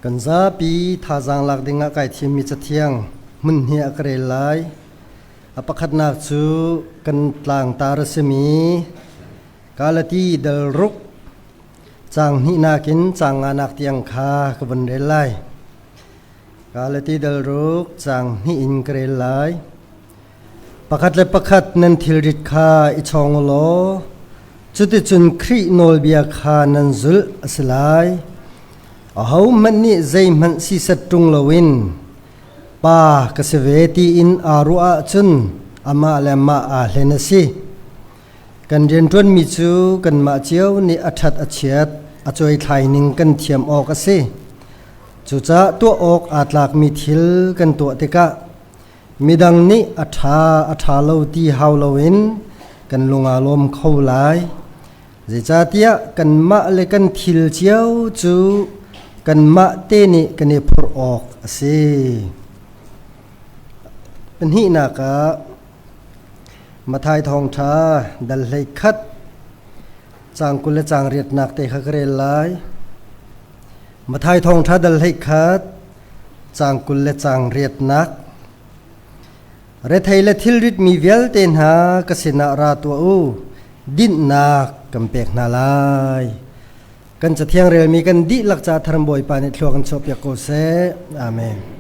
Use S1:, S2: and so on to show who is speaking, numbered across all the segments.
S1: Kan zapi thazaang lak dingah kai thimmi cathiang hmun hi a ka rel lai. A pakhatnak cu kan tlangtar a simi Galati dal ruk caang hnihnak in caang nganak tiang kha ka vun rel lai. Galati dal ruk caang hnih in ka rel lai. Pakhat le pakhat nan thilrit kha i chawng u law cuticun Khrih nawlbia kha nan zulh a si lai. Ahohmanh nih zeihmanh sisat ṭung loin pa ka si ve tiin aa ruah ahcun amah le amah aa hlen a si. Kan rianṭuanmi cu kanmah cio nih a ṭhat a chiat a cuaithlai ning kan thiam awk a si. Cucaah tuah awk aa tlakmi thil kan tuah tikah Midang nih a ṭha a ṭha lo ti hau loin kan lung aa lawm kho lai. Zeicahtiah kanmah le kan thil cio cu kanmah te nih kan i phurh awk a si. Pahnihnak ah Matthai Thawngṭha dal 11 caang 20 le caang riatnak te kha ka rel lai. Matthai Thawngṭha dal 11 caang 20 le caang riatnak. Rethei le thilritmi vialte hna ka sinah ra tuah u, dinhnak kan pek hna lai. Kan cathiang relmi kan dihlak ca thar Bawipa nih thlua kan chuahpiak ko seh. Amen.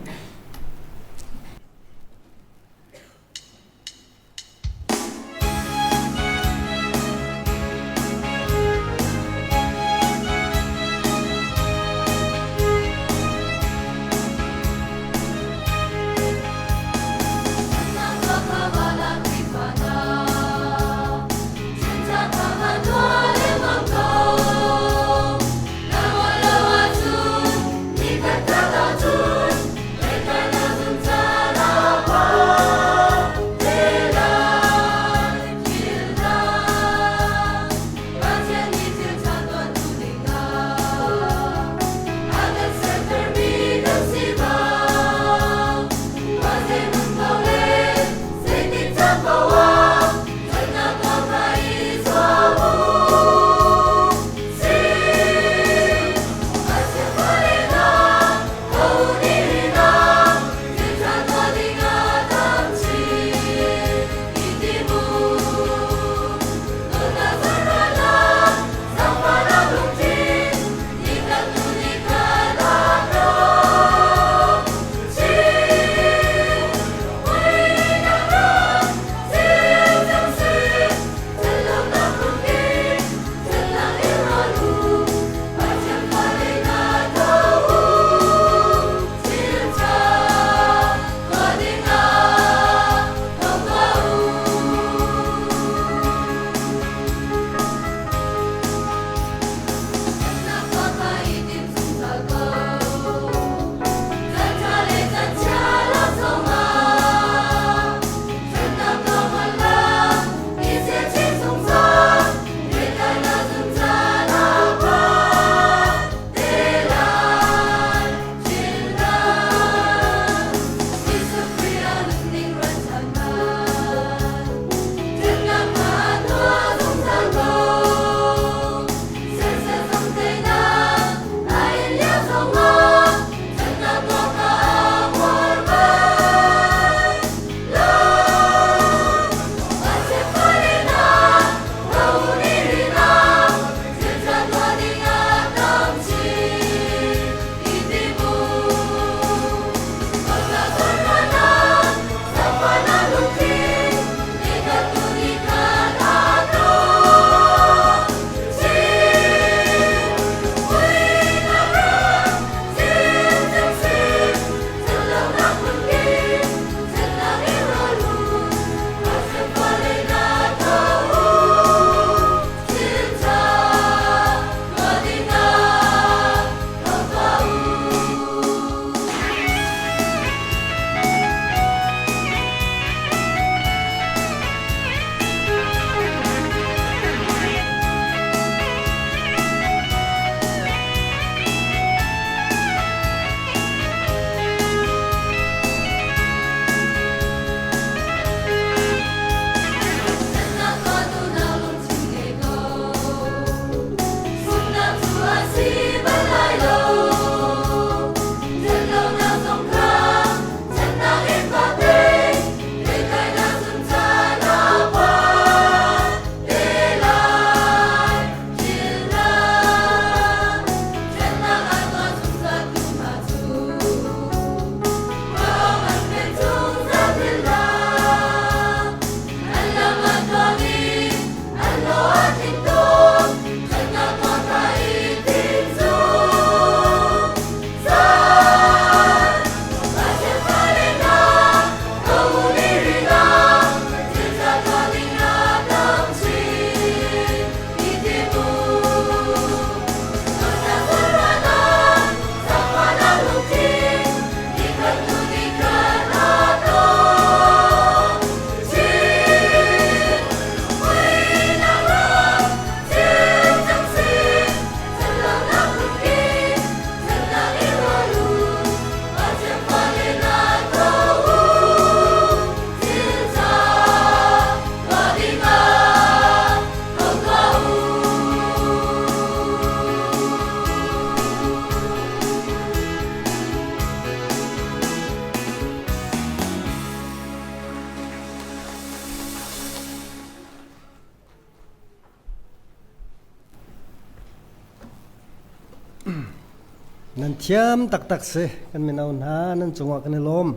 S1: Nan thiam taktak si kan mino hna nan cungah kan i lawm.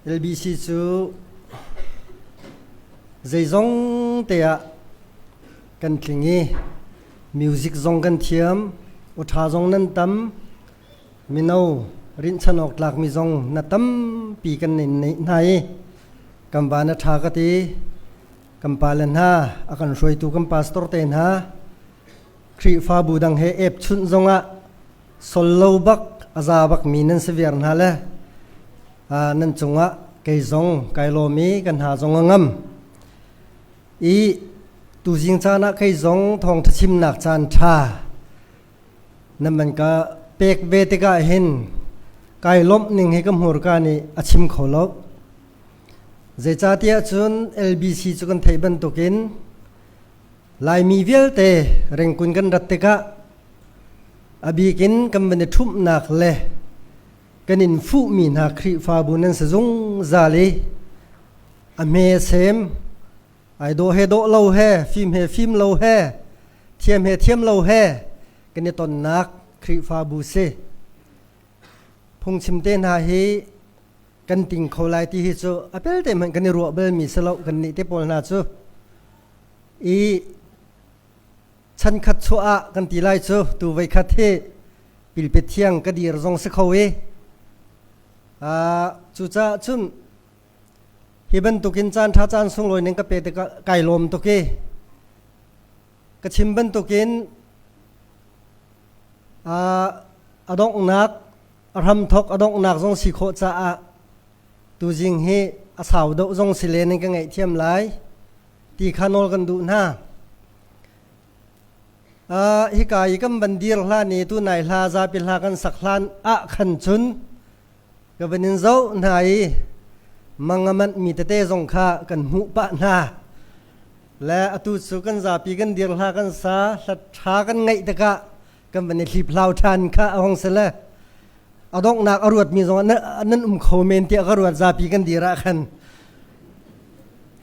S1: LBC cu zeizong te ah kan tling i music zong kan thiam, awṭha zong nan tam, mino rinhchan awk tlakmi zong na tampi kan nei hna i kan van a ṭha ka ti. Kan pale hna, a kan hruaitu kan pastor te hna, Khrihfabu dang he epchunh zongah sol lo bak a za bakmi nan si viar hna le nan cungah kei zong kai lawm i kan hna zong a ngam. I tuzing caan ah kei zong thawngṭha chimnak caan ṭha nan man ka pek ve tikah hin kai lawmh ning hi ka hmurka nih a chim kho lo. Zeicahtiah cun LBC cu kan theih bantukin Laimi vialte rengkun kan rat tikah a bik in kan van i ṭhumhnak le kan in fuhmi hna Khrihfabu nan si zungzal i a hme sem ai dawh he dawh lo he fim he fim lo he thiam he thiam lo he kan i tonnak Khrihfabu si. Phungchim te hna hi kan ting kho lai ti hi cu a pelte hmanh kan i ruah balmi si lo kan nih te pawl hna cu. I chankhat chuah ah kan ti lai cu tu voikhat hi pilpit thiang ka dir zong si kho i cucaah cun hi bantukin caan ṭha caan sunglawi ning ka pe tikah kai lawm tuk i ka chim bantukin a donghnak a hramthok a donghnak zong si khawh caah tuzing hi a sau deuh zong si len in ka ngaihthiam lai ti kha nawl kan duh hna. Hika i kan van dir hlan i tunai hla zapi hla kan sak hlan ah khan cun ka van in zoh hna i mang a manh mi tete zong kha kan hmuh pah hna. Le atu cu kan zapi kan dir hla kan sa hla ṭha kan ngaih tikah kan van i hliphlau ṭhan kha a hong si le a donghnak a ruatmi zong nan um kho men tiah ka ruat zapi kan dir ah khan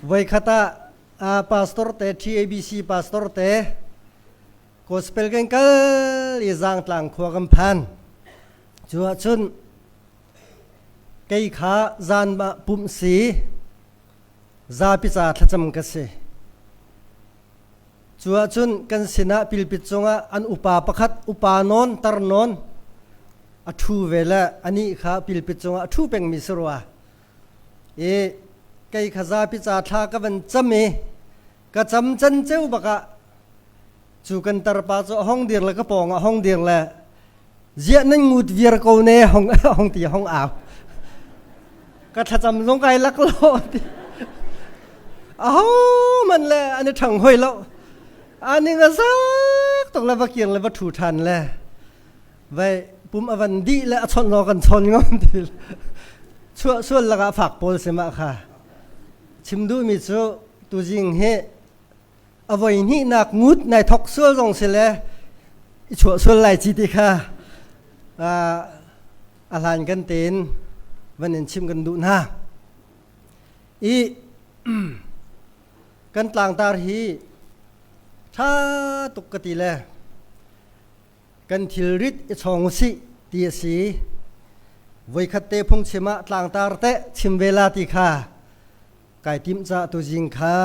S1: voikhat ah pastor te TABC pastor te gospel kan kal i Zangtlang khua kan phan cu ahcun kei kha zan ah pumh si zapi ca thlacam ka si. Cu ahcun kan sinah pilpit cungah an upa pakhat upa nawn tar nawn a ṭhu ve le anih kha pilpit cungah a ṭhu pengmi si rua. I kei kha zapi ca thla ka van cam i ka cam can ceu bakah cu kan tarpa cu a hong dir le ka pawng ah hong dir le ziah nan ngut viar ko ne hong hong ti hong au ka thlacam zong kai lak lo ti aho man le an i ṭhang hoi lo aning a zak tuk le va kir le va ṭhu ṭhan le vai pum a van dih le a chawnh law kan chawn ngam ti chuah sual lakah fak pawl si mah kha chim duhmi cu tuzing hi a voi hnihnak ngut nai thok sual zong si le i chuah sual lai ci ti kha a hlan kan tein van in chim kan duh hna. I kan tlangtar hi ṭha tuk ka ti le kan thilrit i chawng usih ti a si. Voikhat te phungchim ah tlangtar teh chim ve la ti kha kai timh ca tuzing kha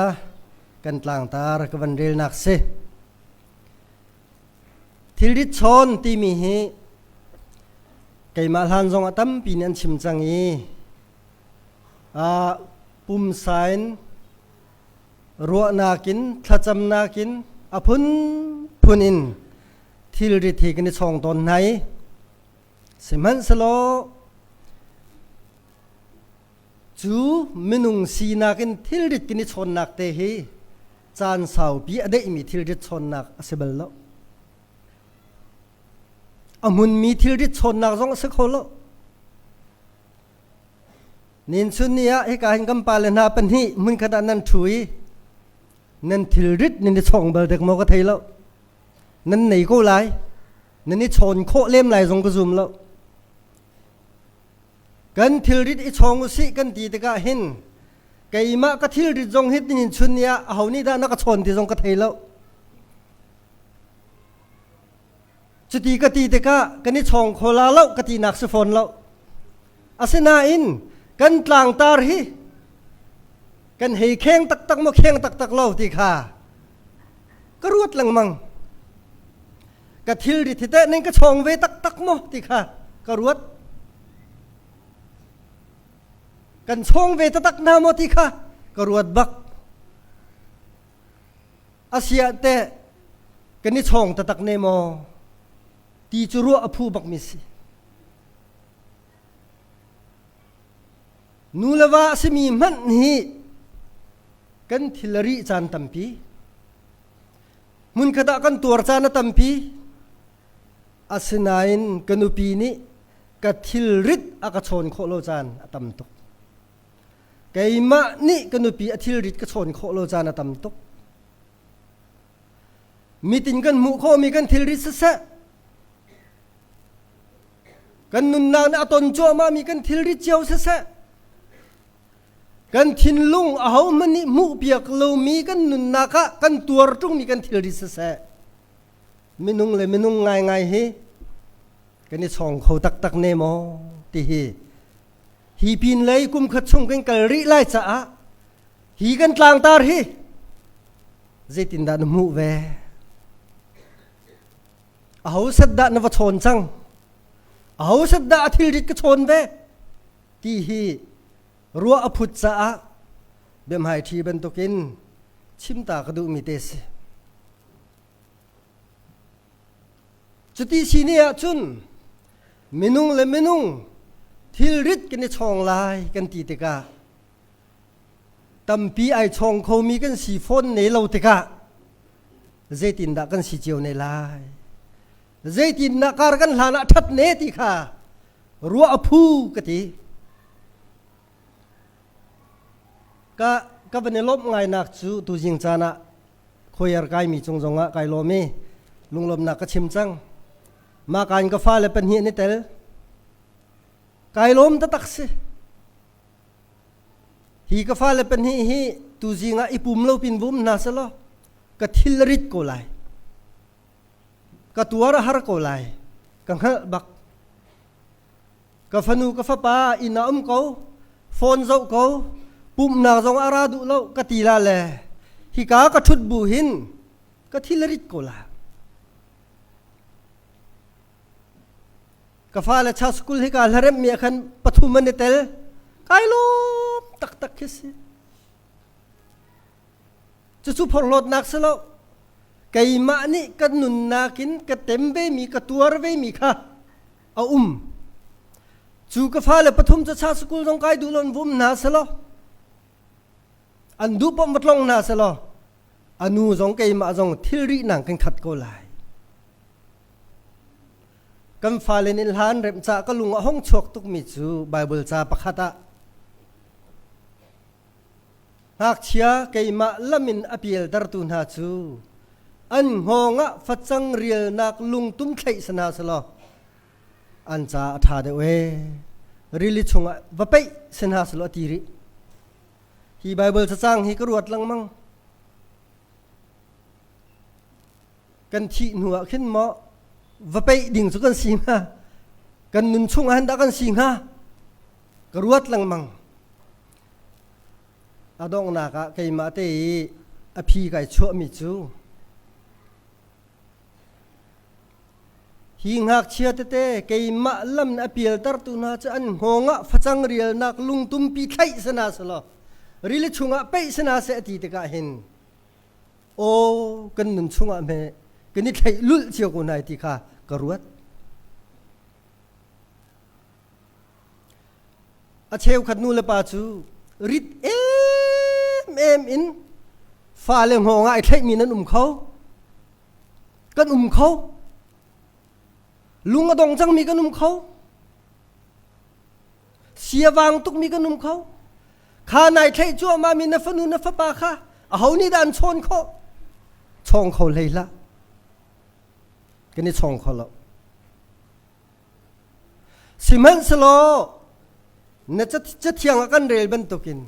S1: kan tlangtar ka van relnak si. Thilrit chawn timi hi keimah hlan zong ah tampi nih an chim cang i pumsa in ruahnak in thlacamnak in a phunphun in thilrit hi kan i chawng tawn hna i sihmanhsehlaw Cu minung sinak in thilrit kan i chawnnak te hi caan saupi a deihmi thilrit chawnnak a si bal lo. A hmunmi thilrit chawnnak zong a si kho lo. Nin chun ni ah hika hin kan pale hna pahnih hmunkhat ah nan ṭhu i nan thilrit nan i chawng bal dek maw ka thei lo. Nan nei ko lai. Nan i chawn khawh lem lai zong ka zum lo. Kan thilrit i chawng usih kan ti tikah hin keimah ka thilrit zong hi tinin chun ni ah aho nih dah na ka chawn ti zong ka thei lo. Cuti ka ti tikah kan i chawng kho la lo ka tinak si fawn lo. Asinain kan tlangtar hi kan hei kheng taktak maw kheng taktak lo ti kha ka ruat lengmang. Ka thilri thi teh ning ka chawng ve taktak maw ti kha ka ruat. Kan chawng ve taktak hna maw ti kha ka ruat bak. Asiah teh kan i chawng taktak ne maw ti cu ruah a phu bakmi si. Nu le va a simi hmanh hi kan thil a rih caan tampi. Hmunkhat ah kan tuar caan a tampi. Asinain ka nupi nih ka thilrit a ka chawn khawh lo caan a tam tuk. Keimah nih ka nupi a thilrit ka chawn khawh lo caan a tam tuk. Mitin kan hmuh khawhmi kan thilrit siseh, kan nunnak nih a ton cuahmahmi kan thilrit cio siseh, kan thinlung ahohmanh nih hmuhpiak lomi kan nunnak ah kan tuar ṭungmi kan thilrit siseh, minung le minung ngaingai hi kan i chawng kho taktak ne maw ti hi hi pin lei kum khat chung kan kal rih lai caah hi kan tlangtar hi zeitindah na hmuh ve? Aho set dah na va chawn cang? Aho set dah a thilrit ka chawn ve? Ti hi ruah a phut caah biamhai ṭhi bantukin chimta ka duhmi te si. Cuti si ni ahcun minung le minung thilrit kan i chawng lai kan ti tikah tampi ai chawng khomi kan si fawn ne lo tikah zeitindah kan si cio ne lai? Zeitindah kar kan hlan ah ṭhat ne ti kha ruah a phu ka ti. Ka ka van i lawmh ngainak cu tuzing caan ah khuaiar kaimi cung zongah kai lawm i lunglawmnak ka chim cang. Mah kaan ka fale pahnih an i tel. Kai lawm taktak si. Hi ka fale pahnih hi tuzing ah i pum lo pin vum hna selaw ka thil rit ko lai. Ka tuar a har ko lai. Ka hngalh bak. Ka fanu ka fapa inn ah um ko, phone zoh ko, pumhnak zong a ra duh lo ka ti la le hika ka ṭhut bu hin ka thil a rit ko la. Ka fale cha school hika hlaremh mi ah khan pathum an i tel. Kai lawm taktak khi si. Cucu phorhlawtnak si lo. Keimah nih ka nunnak in ka tem ve mi ka tuar ve mi kha a um. Cu ka fale pathum cu cha school zong kai duh lon vum hna selaw an duh pom va tlong hna selaw anu zong keimah zong thilri nang kan khat ko lai. Kan fale nih hlan remh ca ka lung a hong chuak tukmi cu Bible ca pakhat ah ngakchia keimah lam in a pialtertu hna cu an hngawng ah facang rialnak lungtum thlaih si hna selaw an ca a ṭha deuh ee rili chungah va peih si hna selaw a ti rih. Hi Bible cacang hi ka ruat lengmang. Kan thih hnu ah khin maw va peih ding cu kan si hnga kan nun chung ah hin dah kan si hnga ka ruat lengmang. A donghnak ah keimah te i a phi kai chuahmi cu hi ngakchia tete keimah lam a pialtertu hna cu an hngawng ah facang rialnak lungtumpi thlaih sana selaw rili chungah peih sana seh a ti tikah hin aw kan nun chungah hme kan i thlaih lulh cio ko hna ti kha ka ruat. A cheukhat nu le pa cu rit emem in fale hngawng ah ai thlaihmi nan um kho. Kan um kho. Lung a dong cangmi kan um kho. Siavang tukmi kan um kho. Kha nai thlaih cuahmah mi na fanu na fapa kha aho nih dah an chawn khawh? Chawng kho hlei hlah. Kan i chawng kho lo. Sihmanhsehlaw na cathiang ah kan rel bantukin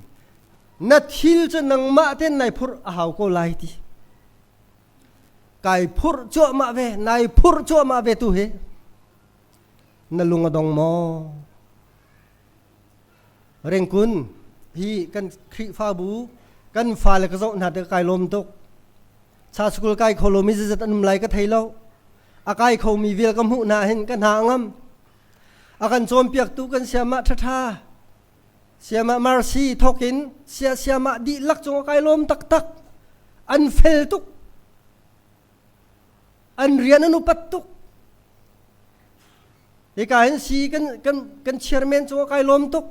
S1: na thil cu nangmah ten nai phurh a hau ko lai ti. Kai phurh cuahmah ve, nai phurh cuahmah ve tu hi. Na lung a dong maw? Rengkun hi kan Khrihfabu kan fale ka zoh hna te kai lawm tuk. Cha school kai kho lomi zizat an um lai ka thei lo. A kai khomi vial ka hmuh hna hin ka hna ngam. A kan cawnpiaktu kan siamah ṭhaṭha. Siamah Mercy thokin sia siamah dihlak cung kai lawm taktak. An fel tuk. An rian an upat tuk. Hika hin si kan kan kan chairman cung kai lawm tuk.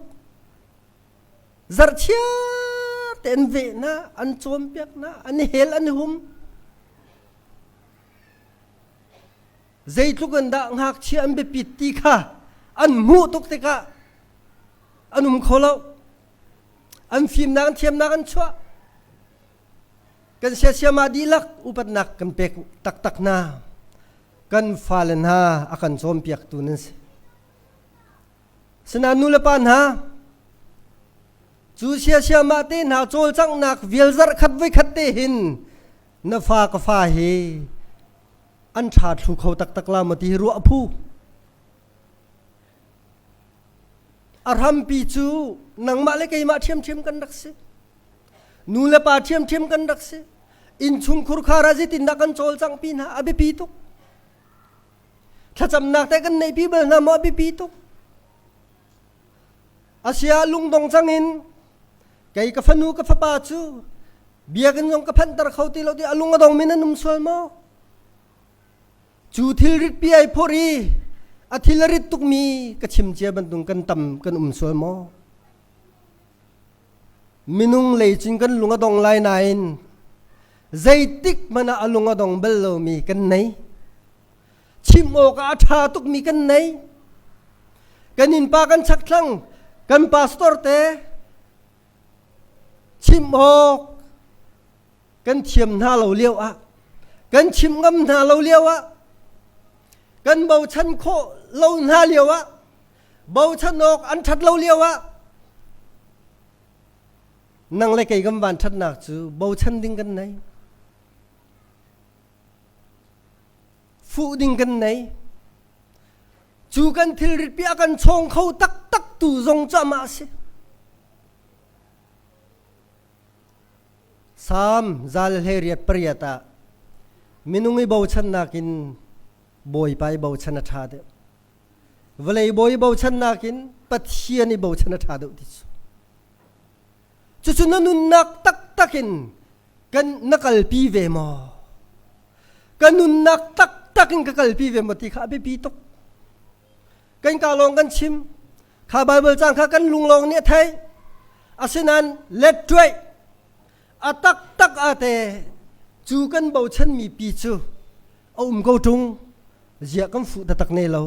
S1: Zarhchiar te an veh na, an cawnpiak na, an hel an hum. Zeitluk in dah ngakchia an biapit ti kha an hmuh tuk tikah an um kho lo. An fimnak an thiamnak an chuah. Kan siasiama dihlak upatnak kan pek taktak hna. Kan fale hna a kan cawnpiaktu nan si. Sinain nu le pa hna, cu siasiama te hna cawlcanghnak vial zarh khat voi khat te hin na fa ka fa hi an ṭha thlu kho taktak la maw ti hi ruah a phu. A hrampi cu nangmah le keimah ṭhiamṭhiam kan rak si. Nu le pa ṭhiamṭhiam kan rak si. Innchungkhur khar ah zeitindah kan cawlcangh pi hna a biapi tuk. Thlacamnak te kan neihpi bal hna maw a biapi tuk. Asia lungdong cang in kei ka fanu ka fapa cu biakinn zong ka phanhter kho ti lo ti a lung a dong mi nan um sual maw? Cu thilrit pi ai phorh i a thil a rit tukmi ka chim cia bantuk kan tam kan um sual maw? Minung lei cun kan lung a dong lai nain zeitik hmanh ah a lung a dong bal lomi kan nei. Chim awk ah a ṭha tukmi kan nei. Kan innpa kan chakthlang kan pastor te chim awk kan thiam hna lo lio ah kan chim ngam hna lo lio ah kan bochan khawh lo hna lio ah bochan awk an ṭhat lo lio ah nang le kei kan van ṭhatnak cu bochan ding kan nei fuh ding kan nei cu kan thilrit pi a kan chawng kho taktak tu zong cu amah a si Salm zal hlei riat ah minung i bochannak in Bawipa i bochan a ṭha deuh. Vawlei bawi bochannak in Pathian i bochan a ṭha deuh ti cu. Cucu na nunnak taktak in kan na kalpi ve maw? Ka nunnak taktak in ka kalpi ve maw ti kha a biapi tuk. Kan ka lawng kan chim. Kha Bible cang kha kan lung lawng nih a theih. Asinain let ṭuaih a taktak a te cu kan bochanmi pi cu a um ko ṭung ziah kan fuh taktak ne lo.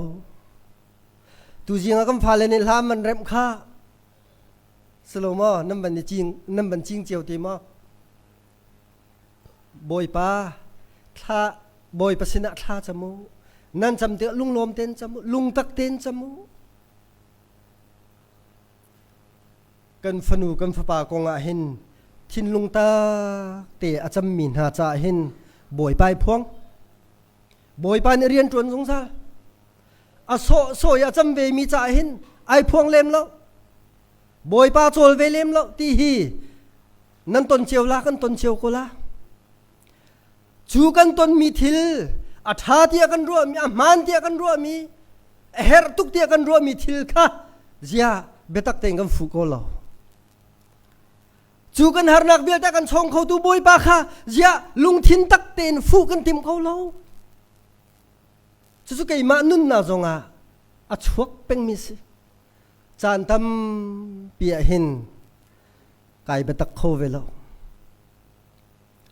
S1: Tuzing ah kan fale nih hla man remh kha silo maw nan van i cing nan van cing cio te maw Bawipa thla Bawipa sinah thla cam u nan cam tikah lunglawm tein cam u lungtak tein cam u kan fanu kan fapa kong ah hin thinlung tak te a cammi hna caah hin Bawipa i phuang Bawipa nih rian ṭuan zungzal a sawh sawh i a cam ve mi caah hin ai phuang lem lo Bawipa cawl ve lem lo ti hi nan ton cio la kan ton cio ko la Cu kan tonmi thil a ṭha tiah kan ruahmi, a hmaan tiah kan ruahmi, a herh tuk tiah kan ruahmi thil kha ziah biatak tein kan fuh ko lo. Cu kan harnak vialte kan chawng khotu Bawipa kha ziah lungthin tak tein fuh kan tim ko lo. Cucu keimah nunnak zongah a chuak pengmi si. Caan tampi ah hin kai biatak kho ve lo.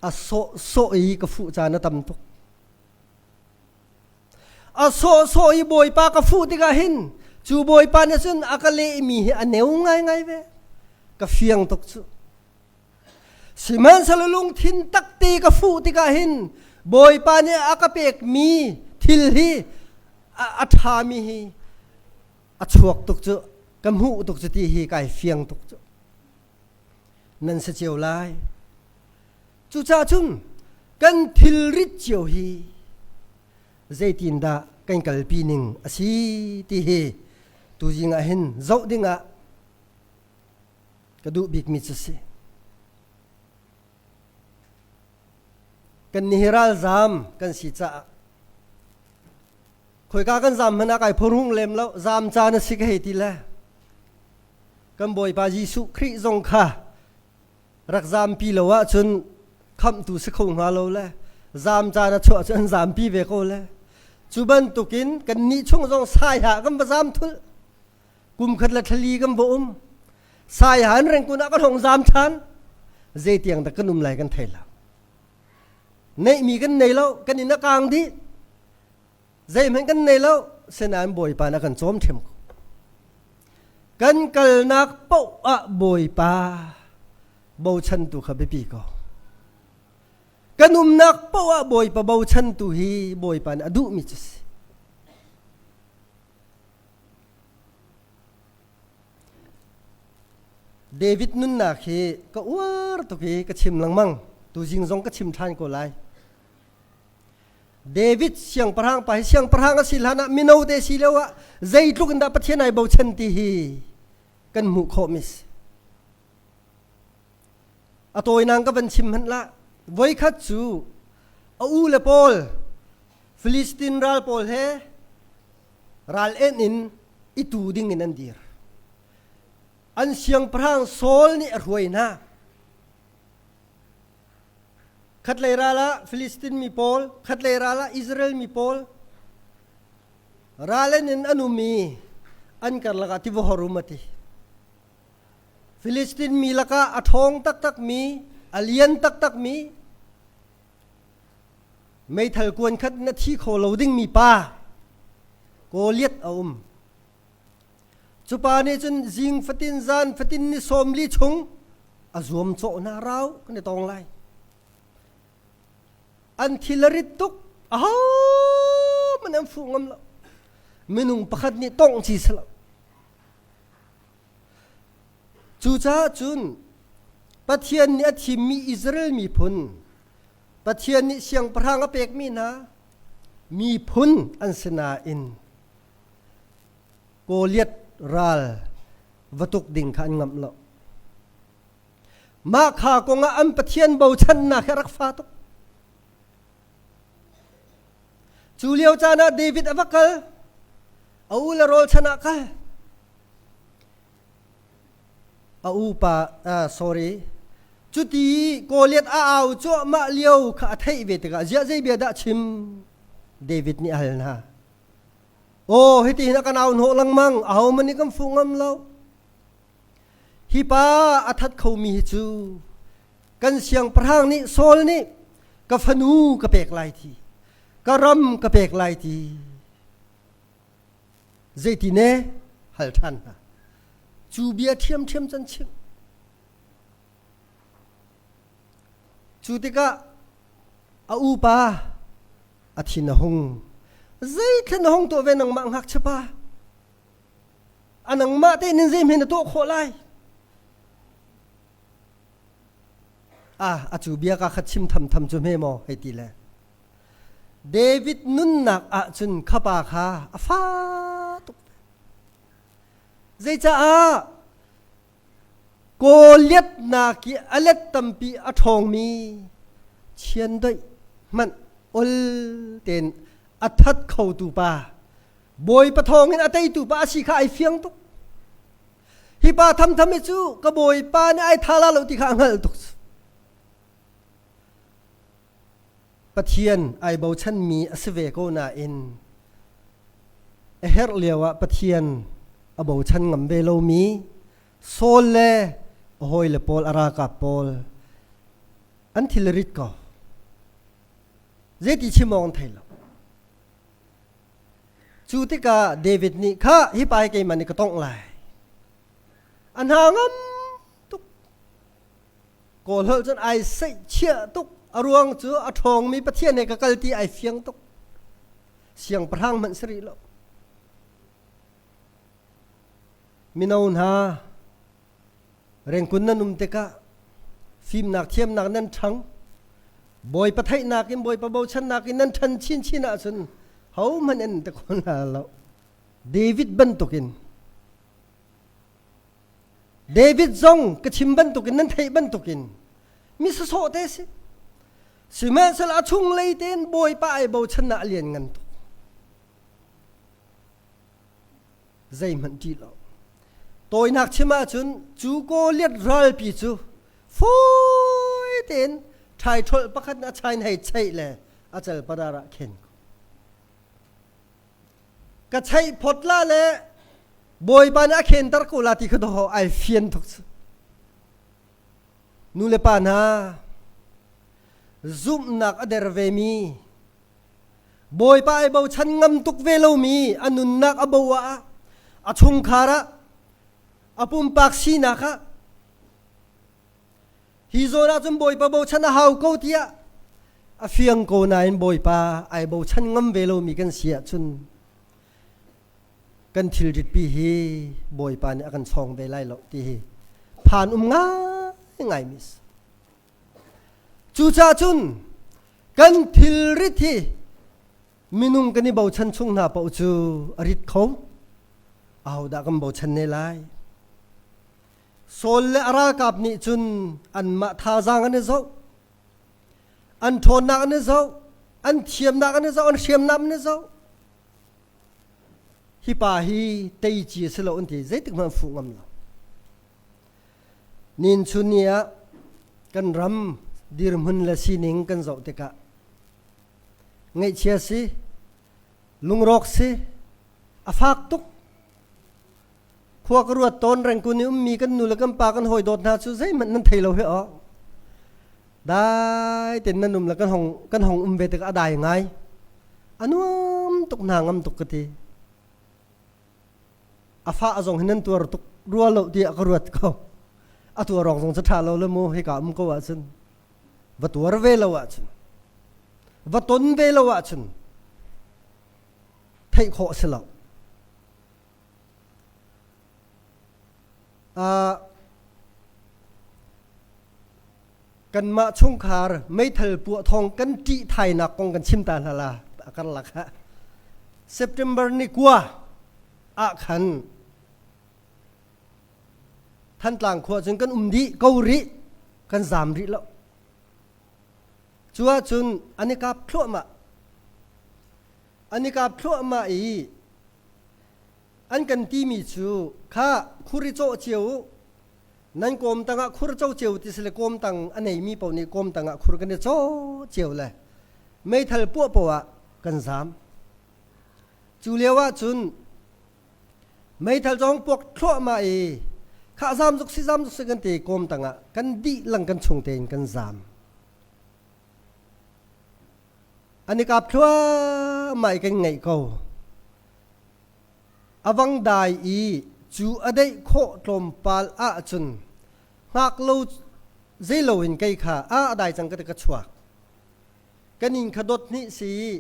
S1: A sawhsawh i ka fuh caan a tam tuk. A sawhsawh i Bawipa ka fuh tikah hin cu Bawipa nih cun a ka lehmi hi a neu ngaingai ve. Ka fiang tuk cu. Sihmanhsehlaw lungthin takte ka fuh tikah hin Bawipa nih a ka pekmi thil hi a ṭhami hi a chuak tuk cu ka hmuh tuk cu ti hi kai fiang tuk cu. Nan si cio lai. Cucaah cun Kan thilrit cio hi zeitindah kan kalpi ning a si ti hi tuzing ah hin zoh dingah ka duh bikmi cu si. Kan nihi ralzam kan si caah khoika kan zam hmanh ah kai phorhung lem lo zam caan a si ka hei ti le kan Bawipa Jesuh Khrih zong kha rak zampi lo ahcun khamhtu si kho hnga lo le zam caan a chuah cu an zampi ve ko le cu bantukin kan nih chung zong sai ha kan va zam thul kum khat le thlali kan va um sai han rengkun ah kan hong zam ṭhan zeitiang dah kan um lai kan thei lo neihmi kan nei lo kan inn a kang dih zeihmanh kan nei lo sinain bawipa na kan cawm ṭhiam ko kan kalnak paoh ah bawipa bochantu kha biapi ko kan umnak paoh ah bawipa bochantu hi bawipa nih a duhmi cu si David nunnak hi ka uar tuk i ka chim lengmang. Tuzing zong ka chim ṭhan ko lai. David siangpahrang pa hi siangpahrang a si hlan ah mino te si lio ah zeitluk in dah Pathian ai bochan ti hi kan hmuh khawh mi si. A tawinak ka van chim hmanh lah. Voikhat cu a u le pawl Filistin ral pawl he ral en in i tu ding in an dir. An siangpahrang Saul nih a hruai hna. Khatlei ral ah Filistin mi pawl, khatlei ral ah Israel mi pawl ral en in an um i an karlak ah tiva hor um a ti. Filistin mi lakah a ṭhawng taktak mi, a lian taktak mi, meithal kuan khat na thi kho lo dingmi pa Goliath a um. Cu pa nih cun zing fatin zan fatin ni sawm li chung a zuam cawh hna rau kan i tong lai. An thil a rit tuk aho man an fuh ngam lo. Minung pakhat nih tongh ci si lo. Cucaah cun Pathian nih a thimmi Israel miphun, Pathian nih siangpahrang a pekmi hna miphun an si nain Goliath ral va tuk ding kha an ngamh lo. Mah kha kongah an Pathian bochannak hi a rak fa tuk. Cu lio caan ah David a va kal, a u le rawl chan ah kal. A upa sorry cuti Goliath a au cuahmah lio kha a theih ve tikah ziah zei bia dah chim David nih a hal hna. Aw hiti hin a kan au hnawh lengmang ahohmanh nih kan fuh ngam lo. Hi pa a that khomi hi cu kan siangpahrang nih Saul nih ka fanu ka pek lai ti ka ram ka pek lai ti Zeiti ne hal ṭhan hna. Cu bia ṭhiamṭhiam can chimh. Cu tikah a upa a thin a hung. Zeithlen a hung tuah ve nangmah ngakchia pa? A nangmah te nin zei na tuah khawh lai? Ah, a cu bia ka khat chim tham tham cu hme maw hei ti le. David nunnak ahcun khapa kha a fa tuk. Zeicaah Goliath nak i a let tampi a ṭhawngmi chiandeih hmanh ol tein a that khotu pa Bawipa thawngin a teitu pa a si kha ai fiang tuk. Hi pa thamtham hi cu ka Bawipa nih ai tha la lo ti kha a hngalh tuk. Pathian ai bochanmi a si ve ko nain a herh lioah Pathian a bochan ngam ve lomi Saul le a hawile pawl a ralkap pawl an thil rit ko. Zeiti chim awk an thei lo. Cu tikah David nih kha hi pa hi keimah nih ka tongh lai. A hna ngam tuk. Kawl holh cun ai seihchiah tuk. A ruang cu a ṭhawngmi Pathian he ka kal ti ai fiang tuk. Siangpahrang hmanh si rih lo. Mino hna, rengkun nan um tikah fimnak thiamnak nan ṭhang. Bawipa theihnak in Bawipa bochannak in nan ṭhan chinchin ahcun hohmanh an te kho hna lo. David bantukin David zong ka chim bantukin nan theih bantukin mi sawsawh te si. Sihmanhsehlaw a chunglei tein Bawipa ai bochannak a lian ngan tuk. Zeihmanh ṭih lo. Tawinak chim ahcun cu Goliath ralpi cu fawi tein ṭhaiṭholh pakhat in a chain hei cheih le a calparar ah khen ko. Ka cheih phot la le Bawipa nih a khenter ko la ti kha dawh ai fian tuk cu. Nu le pa hna, zumhnak a der vemi, Bawipa ai bochan ngam tuk ve lomi a nunnak a bo ah, a chungkhar ah, a pumpak sinak ah, hi zawn ah cun Bawipa bochan a hau ko tiah a fiang ko nain Bawipa ai bochan ngam ve lomi kan si ahcun kan thilritpi hi Bawipa nih a kan chawng ve lai lo ti hi phan um ngaingai mi si. Cucaah cun kan thilrit hi minung kan i bochan chung hna paoh cu a rit kho. Ahodah kan bochan ne lai? Saul le a ralkap nih cun anmah thazaang an i zoh. An ṭhawnnak an i zoh. An thiamnak an i zoh. An hriamnam an i zoh. Hi pa hi tei ci a si lo an ti. Zeitik hmanh fuh ngam lo. Nin chun ni ah kan ram dirhmun le sining kan zoh tikah ngaihchia si, lungrawk si, a fak tuk. Khua ka ruat tawn rengkun i ummi kan nu le kan pa kan hawi dawt hna cu zeihmanh nan thei lo hi aw. Dai ten nan um le kan hong kan hong um ve tikah a dai ngai. A nuam tuk hna ngam tuk ka ti. A fa a zong hi nan tuar tuk rua lo tiah ka ruat ko. A tuar awk zong cu ṭha lo le mu hika um ko ahcun va tuar ve lo ahcun va ton ve lo ahcun theih khawh a si lo. Kanmah chungkhar meithal puah thawng kan ṭih thainak kong kan chim ta hna la a karlak ah. September ni kua ah khan Thantlang khua cun kan um dih ko rih kan zaam rih lo. Cu ahcun an i kap thluahmah. An i kap thluahmah i an kan timi cu kha khur i cawh cio u nan kawm tangah khur co cio ti si le kawm tang a neimi paoh nih kawm tangah khur kan i caw cio le meithal puah poah ah kan zaam cu lio ah cun meithal zong puak thluahmah i khah zaam zuk si zaam zuk si kan ti kawm tangah kan dih lang kan chung tein kan zaam An i kap thluahmah i kan ngaih ko. A vang dai i cu a deih khawh tlawmpal ahcun hngak lo zeilo in kei kha a a dai cang ka ti ka chuak. Kan inn kha dot hnih si i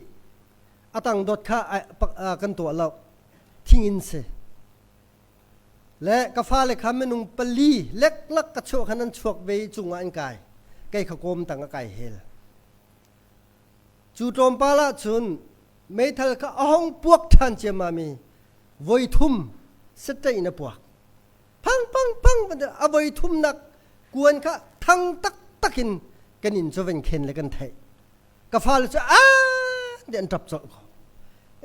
S1: a tang dot kha kan tuah lo. Thing in si. Le ka fale kha minung pali leklak ka chuah khan an chuak ve i cungah an kai. Kei kha kawm tang a kai hel. Cu tlawmpal ah cun meithal kha a hong puak ṭhan ciammam i voi thum setaih in a puak. Phang phang phang a voi thumnak kuan kha thang taktak in kan inn cu van khen le kan theih. Ka fale cu aa ti an ṭap colh ko.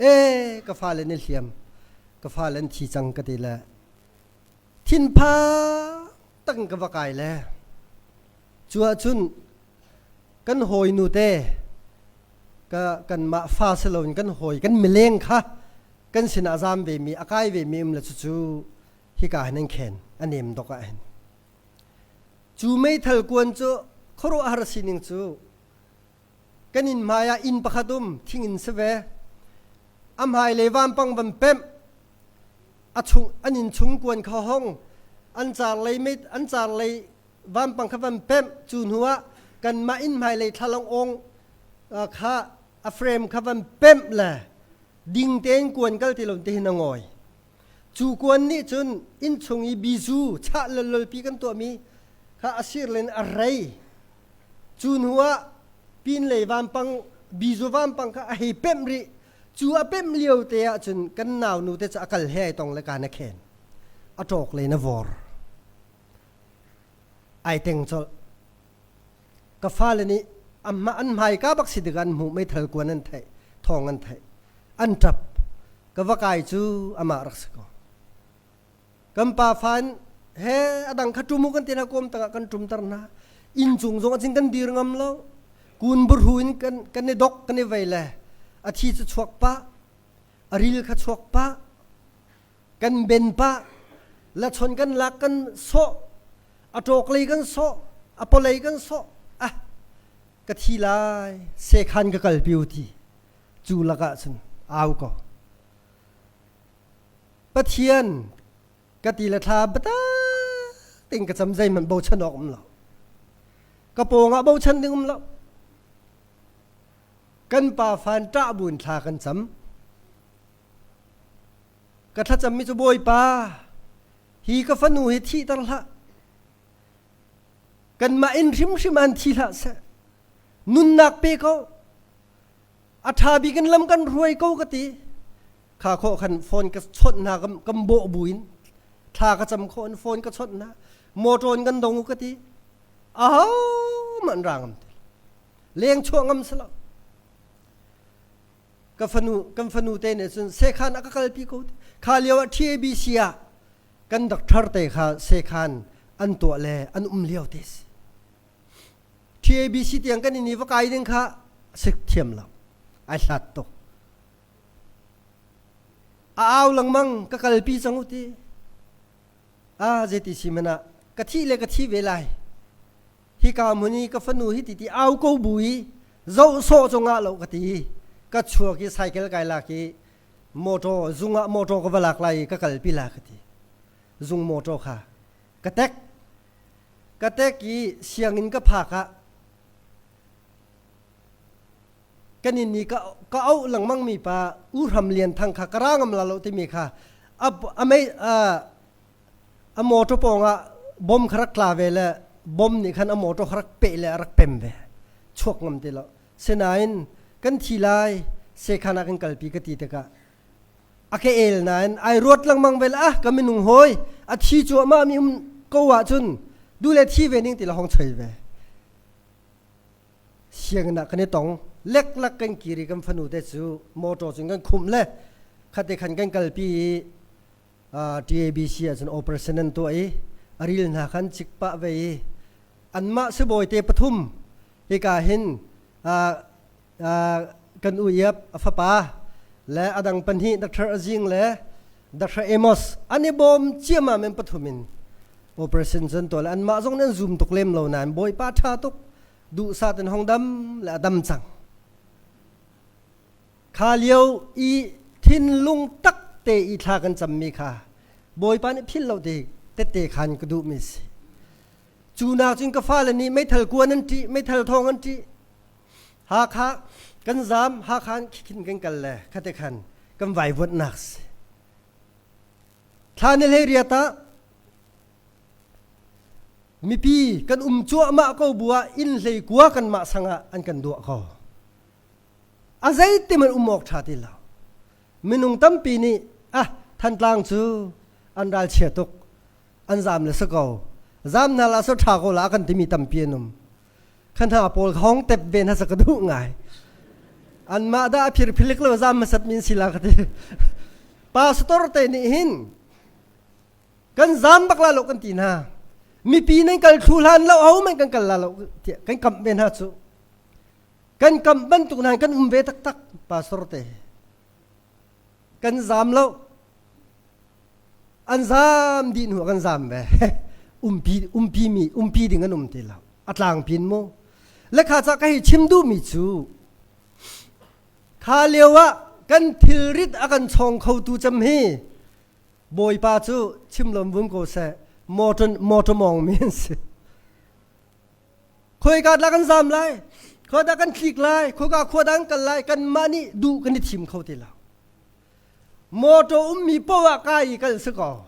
S1: Ee ka fale ni hliam, ka fale an thi cang ka ti le thinphang tak in ka va kai le cu ahcun kan hawinu te ka kanmah fa si loin kan hawi kan mileng kha kan sinah zaam vemi a kai vemi um le cucu hika hin an khen a nem dok ah hin cu meithal kuan cu khuaruahhar sining cu kan inn hmai ah inn pakhat um thing inn si ve a hmai le vampang van pemh a chung an inn chung kuan kha hong an car lei mei an car lei vampang kha van pemh cu hnu ah kanmah inn hmailei thlalang awng kha a frame kha van pemh le ding tein kuan kal ti lo te hin a ngawi cu kuan nih cun inn chung i bizu chah lololpi kan tuahmi kha a sir len a rei cu hnu ah. Pinlei vampang bizu vampang kha a hei pemh rih. Cu a pemh lio te ah cun kan nau nu te cu a kal he ai tong le kaan a khen. A ṭawk le na vor. Ai teng colh. Ka fale nih an hmaika bak si tikah an hmuh meithal kuan an theih, thawng an theih. An ṭap. Ka va kai cu amah rak si ko. Kan pa fa in he a dang kha ṭum u kan ti hna kawm tangah kan ṭumter hna. Inn cung zong acin kan dir ngam lo. Kun burhu in kan kan i dok kan i vei le a thi cu chuak pah, a ril kha chuak pah, kan ben pah, lachon kan lak kan sawh, a ṭawk lei kan sawh, a pawlei kan sawh. Ah, ka thi lai, sekhan ka kalpi u ti. Cu lakah cun au ko. Pathian ka ti le thla biatak tein ka cam zeihmanh bochan awk um lo. Ka pawngah bochan ding um lo. Kan pa fan ṭah buin thla kan cam. Ka thlacammi cu Bawipa, hi ka fanu hi thihter hlah. Kanmah in hrimhrim an thi hlah seh. Nunnak pe ko. A ṭha bik in lam kan hruai ko ka ti. Kha khawh khan phone ka chawnh hna kan bawh buin thla ka cam khawh in phone ka chawnh hna. Motor in kan dong u ka ti. Aho man ra ngam ti. Leng chuah ngam si lo. Ka fanu kan fanu te nih cun sekhan a ka kalpi ko ti. Kha lio ah TABC ah kan doctor te kha sekhan an tuah le an um lio te si. TABC tiang kan in i va kai ding kha sik thiam lo. Ai hlat tuk. A au lengmang ka kalpi cang u ti. A zeiti si man ah ka thih le ka thi ve lai. Hi ka hmun i ka fanu hi ti ti au ko bu i zoh sawh cungah lo ka ti. Ka chuak i cycle kai lak i motor zung ah motor ka va lak lai i ka kalpi la ka ti. Zung motor kha ka tek. Ka tek i sianginn ka phak ah kan in ni ka ka auh lengmang mi pa U Hram Lian Thang kha ka ra ngam la lo timi kha a a mei a a motor pawng ah bom kha rak tla ve le bom nih khan a motor kha rak peh le a rak pem ve chuak ngam ti lo sinain kan thi lai sekhan ah kan kalpi ka ti tikah a ka el nain ai ruat lengmang ve ah ka minung hawi a thi cuahmah mi um ko ahcun du le thi ve ning ti la hong choi ve sianginn ah kan i tong leklak kan kir i kan fanu te cu motor cun kan khumh le khate khan kan kalpi i TABC ah cun operation an tuah i a ril hna khan cik pah ve i anmah sibawi te pathum hika hin kan u iap a fapa le a dang pahnih Dr. Azing le Dr. Amos an i bawm ciammam in pathum in operation cun tuah le anmah zong nih an zum tuk lem lo nain Bawipa ṭha tuk duhsah ten hong dam le a dam cang kha lio i thinlung tak te i thla kan cammi kha Bawipa nih philh lo te tette khan ka duhmi si cu nak cun ka fale nih meithal kuan an ṭih meithal thawng an ṭih Hakha kan zaam Hakha khin kan kal le khate khan kan vaivuanhnak si thla ni hlei riat ah mipi kan um cuahmah ko bu ah inn hlei kua kanmah sang ah an kan duah ko a zeitim an um awk ṭha ti lo minung tampi nih ah Thantlang cu an ralchia tuk an zaam le si ko zaam hna la so ṭha ko la kan timi tampi an um khan hna pawl hong tep ve hna sa ka duh ngai anmah dah a phirphilik lo zaam hmasat min si la ka ti pastor te nih hin kan zaam bak la lo kan ti hna mipi nan kal thlu hlan lo ho man kan kal la lo tiah kan kamh ve hna cu kan kamh bantuk hna kan um ve taktak pastor te kan zaam lo an zaam dih hnu kan zaam ve umpi umpi mi umpi ding an um ti lo a tlangpin mu lekha ca ka hi chim duh mi cu kha lio ah kan thilrit a kan chong kho tu cem hi bawipa cu chim lom vum ko seh motor motor mong mi an si Khoika dah kan zam lai? Khoi dah kan tlik lai? Khoika khua dah kan kal lai? Kanmah nih duh kan i thim kho ti lo. Motor ummi poah ka i kal si ko.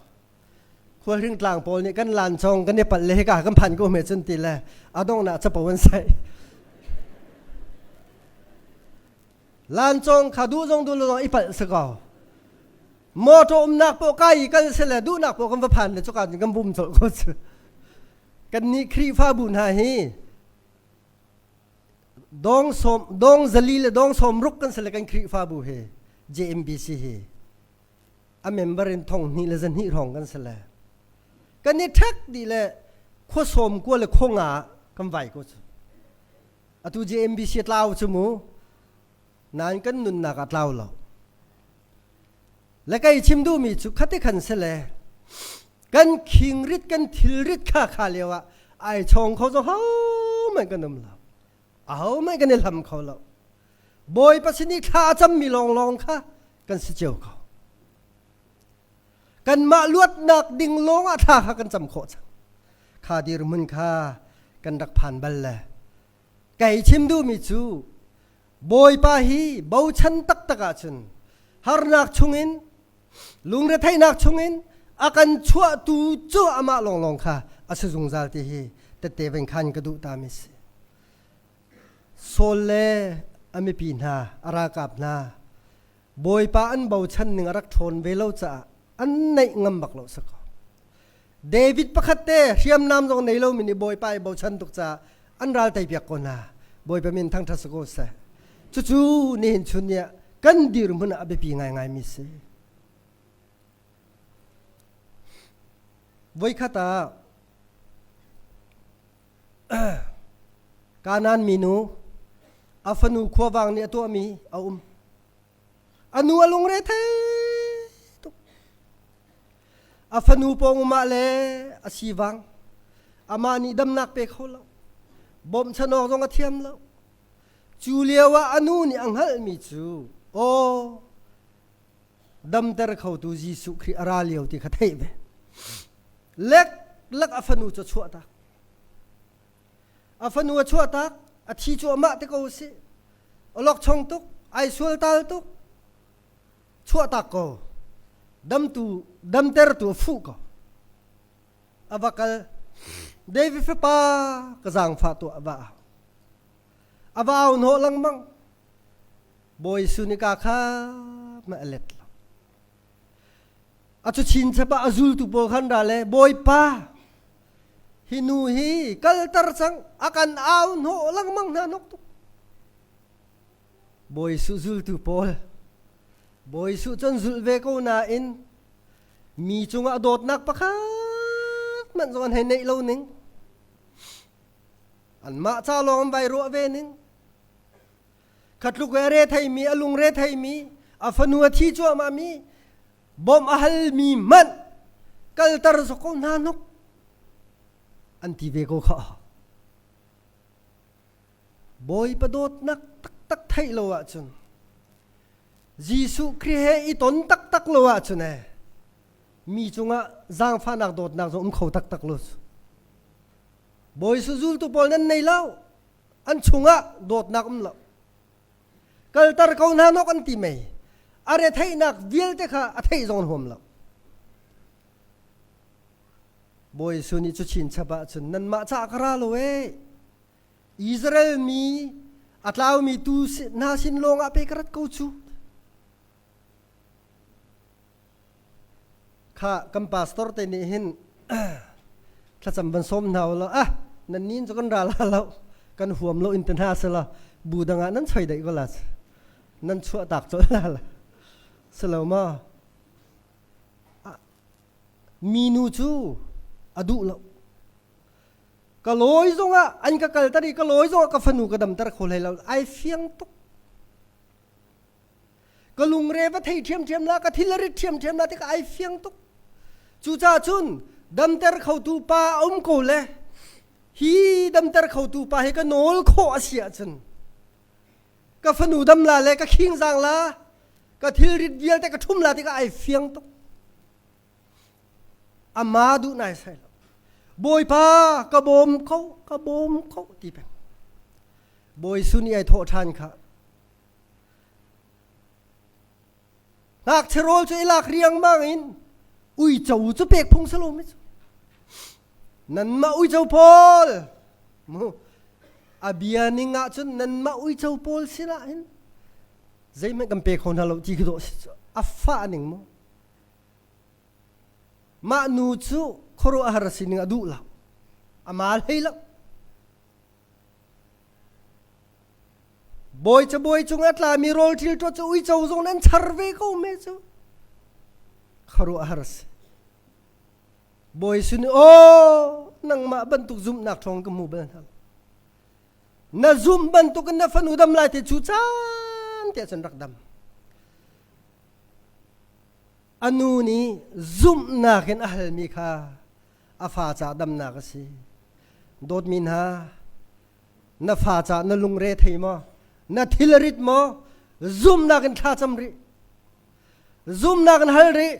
S1: Khualhring tlang pawl nih kan lan chong kan i palh le hika kan phan ko me cun ti le adong na capo an sai. Lancawng kha duh zong duh lo zong i palh si ko. Motor umnak poh kai i kal sile duhnak poh kan va phan le cuka cun kan bum colh ko cu. Kannih Khrihfabu hna hi dong sawm dong zali le dong sawm ruk kan si le kan Khrihfabu hi JMBC hi a member in thong hnih le zahnih hrawng kan si le kan i ṭhek dih le khua sawm kua le khua nga kan vai ko cu. Atu JMBC tlau cu mu nain kan nunnak ah tlau lo. Le kei chim duhmi cu khati khan si le kan khingrit kan thilrit kha kha lio ah ai chawng kho zong hohmanh kan um lo. Ahohmanh kan i hlam kho lo. Bawipa sin i thla a cammi lawnglawng kha kan si cio ko. Kanmah luatnak ding lawng ah thla kha kan cam khawh cang. Kha dirhmun kha kan rak phan bal le kei chim duhmi cu Bawipa hi bochan taktak ahcun harnak chungin lungretheihnak chungin a kan chuahtu cu amah lawnglawng kha a si zungzal ti hi tette ven khan ka duh ta mi si. Saul le a mipi hna a ralkap hna Bawipa an bochan ning a rak ṭhawn ve lo caah an neih ngam bak lo si ko. David pakhat te hriamnam zong nei lomi nih Bawipa i bochan tuk caah an ral teipiak ko hna. Bawipa min thangṭhat si ko seh. Cucu nihin chun ni ah kan dirhmun ah a biapi ngaingaimi si. Voikhat ah Kanaan minu a fanu khuavang nih a tuahmi a um. A nu a lungre thei tuk. A fanu pawng um ah le a sivang. Amah nih damnak pe kho lo. Bawmhchan awk zong a thiam lo. Cu lio ah a nu nih a hngalhmi cu aw damter khotu Jesuh Khrih a ra lio ti kha theih ve. Lek lek a fanu cu a chuah tak. A fanu a chuah tak, a thi cuahmah te ko si. Awlokchong tuk, ai sual tal tuk. Chuah tak ko. Damtu damtertu a fuh ko. A va kal. David fapa ka zaangfah tuah a va au. A va au hnawh lengmang. Bawi sunika kha ma a let lo. A cu chinchap ah a zultu pawl khan ra le Bawipa hi nu hi kalter cang a kan au hnawh lengmang hna nok tuk. Bawi Jesuh zultu pawl Bawi Jesuh cun zulh ve ko nain mi cungah dawtnak pakhat hmanh zong an hei neih lo ning anmah ca lawng an vai ruah ve ning Khatluk a re theimi, a lungre theimi, a fanu a thi cuahmahmi, bawmh a halmi hmanh kalter zok ko hna nuk an ti ve ko kha. Bawipa dawtnak taktak theih lo ahcun Jesuh Khrih he i ton taktak lo ahcun eh mi cungah zaangfahnak dawtnak zong um kho taktak lo. Bawi zultu pawl nan nei lo. An chungah dawtnak um lo. Kalter ko hna nok an ti mei. A retheihnak vialte kha a theih zong an huam lo. Bawi Jesuh nih cu chinchap ah cun nanmah caah ka ra lo ee. Israel mi a tlaumi tu hna sin lawng ah pe ka rat ko cu. Kha kan pastor te nih hin thlacam van sawm hna ulaw ah nan nin cu kan ra la lo kan huam lo in te hna sela bu dang ah nan choi dei ko la nan chuah tak colh la la silo ma minu cu a duh lo ka lawi zongah an ka kalter i ka lawi zongah ka fanu ka damter kho hlei lo ai fiang tuk Ka lungre va thei ṭhiamṭhiam la, ka thil a rit ṭhiamṭhiam la tikah ai fiang tuk. Cucaah cun damter khotu pa a um ko le hi damter khotu pa hi ka nawl khawh a si ahcun ka fanu dam la le ka khingzang la ka thilrit vialte ka ṭhum la tikah ai fiang tuk. Ama duh nai sai lo. Bawipa ka bawm ko, ka bawm ko ti peng. Bawi sun i ai thawh ṭhan kha Ngakchia rawl cu i lak riangmang in uico cu pek phung si lo mi cu. Nanmah uico pawl mu a bia ning ah cun nanmah uico pawl sinah hin Zeihmanh kan pe kho hna lo ti khi dawh a fah ning mu. Mah nu cu khuaruahhar a sining a duh lo. A mal hlei lo. Bawi cabuai cung a tlami rawl ṭil ṭuat cu uico zong nan char ve ko me cu. Khuaruahhar a si. Bawi sin aw nangmah bantuk zumhnak ṭhawng ka hmu bal hna. Na zumh bantukin na fanu dam lai te cu caan te cun rak dam. A nu nih zumhnak in a halmi kha a fa ca damnak a si. Dawtmi hna, na fa ca na lungre thei maw? Na thil a rit maw? Zumhnak in thla cam rih. Zumhnak in hal rih.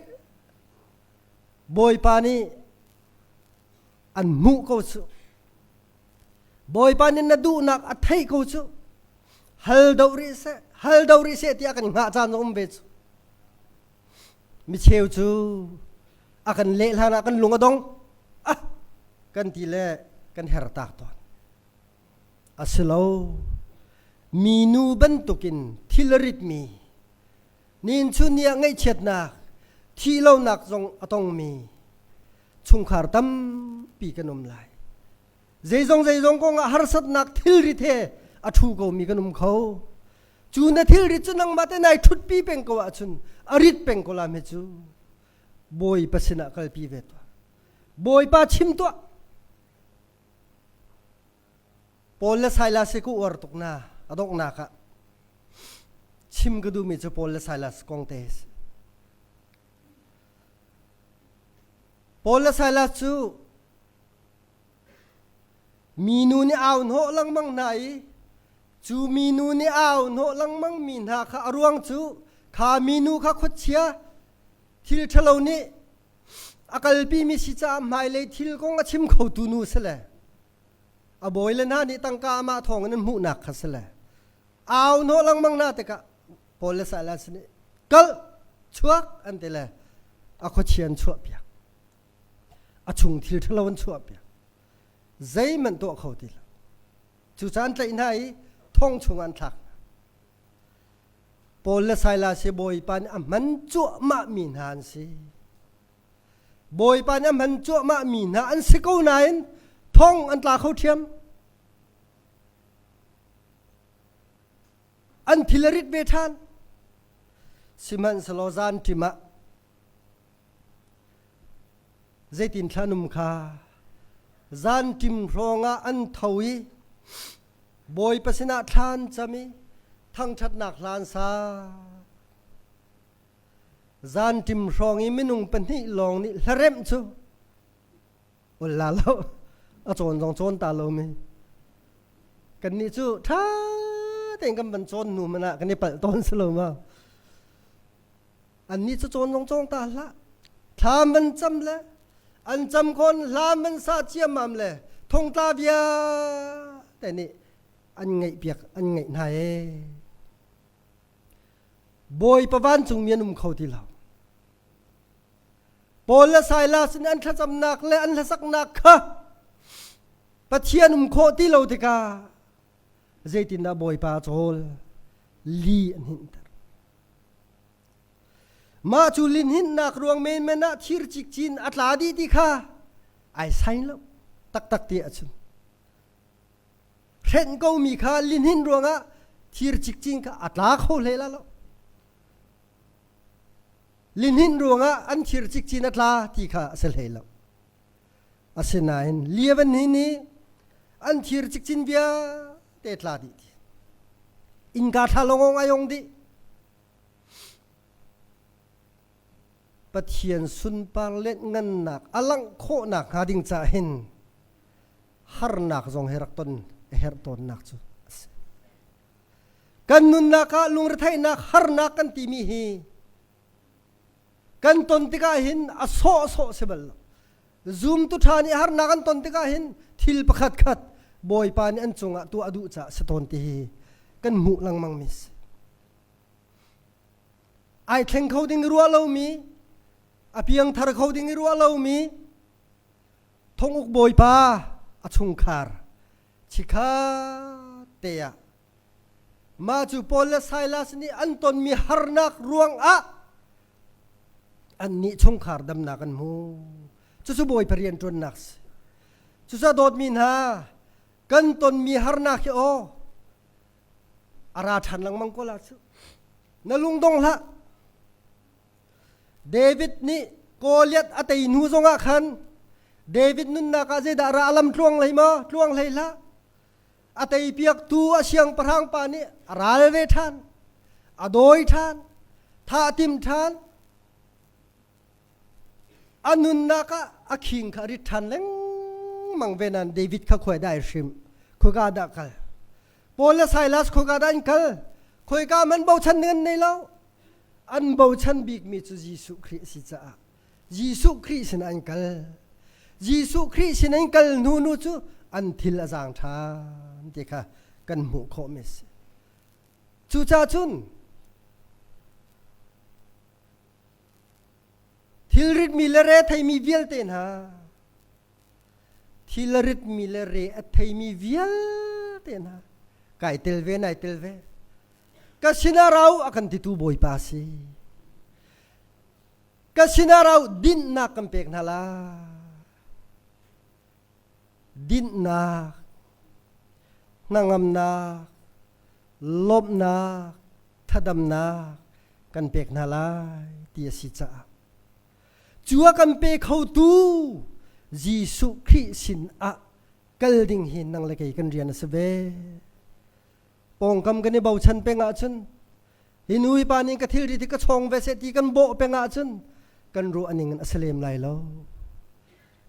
S1: Bawipa nih an hmuh ko cu. Bawipa nih na duhnak a theih ko cu. Hal do rih seh, hal do rih seh tiah kan hngah caan zong um ve cu. Micheu cu a kan leh hlan ah kan lung a dong. Ah, kan ti le kan her tak tawn. A si lo. Minu bantukin thil a ritmi Nin chun ni ah ngaihchiatnak, thih lonak zong a tongmi chungkhar tampi kan um lai. Zeizong zeizong kong ah harsatnak thilrit he a ṭhu komi kan um kho. Cu na thilrit cu nangmah te nai ṭhutpi peng ko ahcun a rit peng ko la hme cu. Bawipa sinah kalpi ve tuah. Bawipa chim tuah. Paul le Silas hi ka uar tuk na a donghnak ah chim ka duhmi cu Paul le Silas kong te hi si. Paul le Silas cu minu nih au hnawh lengmang hna i cu minu nih au hnawh lengmang mi hna kha a ruang cu kha minu kha khuachia thil ṭhalo nih a kalpimi si caah hmailei thil kong a chim khotu nu si le a bawi le hna nih tangka amah thawng in an hmuhnak kha si le au hnawh lengmang hna tikah Paul le Silas nih kal chuak an ti le a khuachia an chuahpiak a chung thil ṭhalo an chuahpiak zeihmanh tuah kho ti lo cu caan tlaih hna i thong chung an thlak hna Paul le Silas hi Bawipa nih a hman cuahmah mi hna an si Bawipa nih a hman cuahmah mi hna an si ko nain thong an tla kho ṭhiam. An thil a rit ve ṭhan. Sihmanhsehlaw zan ṭim ah zeitin thla num kha zan ṭim hrawng ah an tho i Bawipa sinah thlan cam i thangṭhatnak hlan sa. Zanṭim hrawng i minung pahnih lawng nih hlaremh cu ol la lo a cawn zong cawn ta lomi kannih cu ṭha tein kan van cawn hnu hmanh ah kan i palh tawn si lo ma annih cu cawn zong cawng ta hlah thlam van cam le an cam khon hlam van sa ciammam le thongtla vialte nih an ngaih piak an ngaih hna ee Bawipa vancungmi an um kho ti lo. Paul le Silas nih an thlacamnak le an hlasaknak kha Pathian um khawh ti lo tikah zeitindah Bawipa a cawl li an hinhter. Mah cu linhinnak ruang menmen ah thir cikcin a tla dih ti kha ai sain lo taktak ti ahcun Hrenh komi kha lihnin ruangah thir cikcin kha a tla kho hlei la lo. Lihnin ruangah an thir cikcin a tla ti kha a si hlei lo. Asinain liavan hi nih an thir cikcin vialte tla dih ti. Innka thla longong ai ong dih. Pathian sunpar lenhngannak a langh khawhnak hnga ding caah hin harnak zong hi rak ton a herh tawnnak cu a si. Kan nunnak ah lungretheihnak harnak kan timi hi kan ton tikah hin a sawhsawh si bal lo. Zumtu ṭha nih harnak an ton tikah hin thil pakhat khat Bawipa nih an cungah tuah a duh caah si tawn ti hi kan hmuh lengmang mi si. Ai thleng kho ding i ruah lomi, a piangthar kho ding i ruah lomi, thonguk bawipa a chungkhar chikhat te ah Mah cu Paul le Silas nih an tonmi harnak ruangah annih chungkhar damnak an hmu. Cucu Bawipa rianṭuannak si. Cucaah dawtmi hna, kan tonmi harnak hi aw a ra ṭhan lengmang ko la cu. Na lungdong hlah. David nih Goliath a tei hnu zongah khan David nunnak ah zeidah ra a lam tluang hlei maw? Tluang hlei hlah. A teipiaktu a siangpahrang pa nih a ral ve ṭhan, a dawi ṭhan, thah a tim ṭhan. A nunnak ah a khing kha a rit ṭhan lengmang ve nain David kha khuai dah ai hrim, khuika dah kal. Paul le Silas khuika dah an kal, khuika man bochan ding an nei lo. An bochan bikmi cu Jesuh Khrih a si caah Jesuh Khrih sinah an kal. Jesuh Khrih sin an kal hnu nu cu an thil a zaang ṭhan ti kha kan hmuh khawhmi a si. Cucaah cun thilritmi le re theimi vialte hna thilritmi le re a theimi vialte hna kai tel ve nai tel ve ka sinah rau a kan titu Bawipa si. Ka sinah rau dinhnak kan pek hna lai. Dinhnak, hnangamnak, lawmhnak, thadamnak kan pek hna lai ti a si caah cu a kan pe khotu Jesuh Khrih sin ah kal ding hi nang le kei kan rian a si ve. Pawngkam kan i bochan peng ahcun hi nu hi pa nih ka thilri ti ka chawng ve seh ti kan bawh peng ahcun kan ruah ning in a si lem lai lo.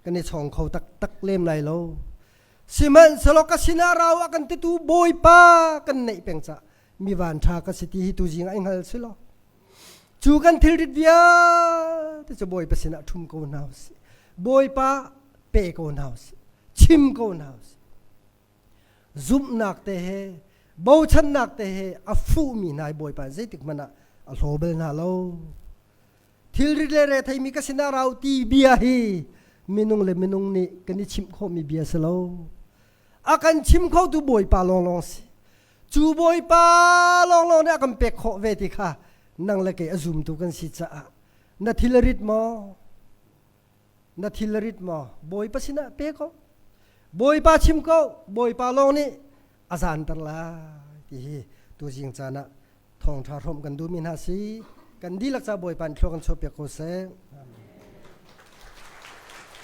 S1: Kan i chawng kho taktak lem lai lo. Sihmanhsehlaw ka sinah rau a kan titu Bawipa kan neih peng cah mi van ṭha ka si ti hi tuzing ah i hngal si law cu kan thilrit vialte cu Bawipa sinah ṭhum ko hna usih. Bawipa pe ko hna usih. Chim ko hna usih. Zumhnak te he bochannak te he a fuhmi hna hi Bawipa zeitik hmanh ah a hlaw bal hna lo. Thilri le retheimi ka sinah rau ti bia hi minung le minung nih kan i chimh khawhmi bia si lo. A kan chim khotu Bawipa lawnglawng si. Cu Bawipa lawnglawng nih a kan pek khawh ve ti kha nang le kei a zumtu kan si caah na thil a rit maw? Na thil a rit maw? Bawipa sinah pe ko. Bawipa chim ko. Bawipa lawng nih a zanter lai ti hi tuzing caan ah thawngṭha hrawmh kan duhmi hna si. Kan dihlak ca Bawipa nih thlua kan chuahpiak ko seh. Amen.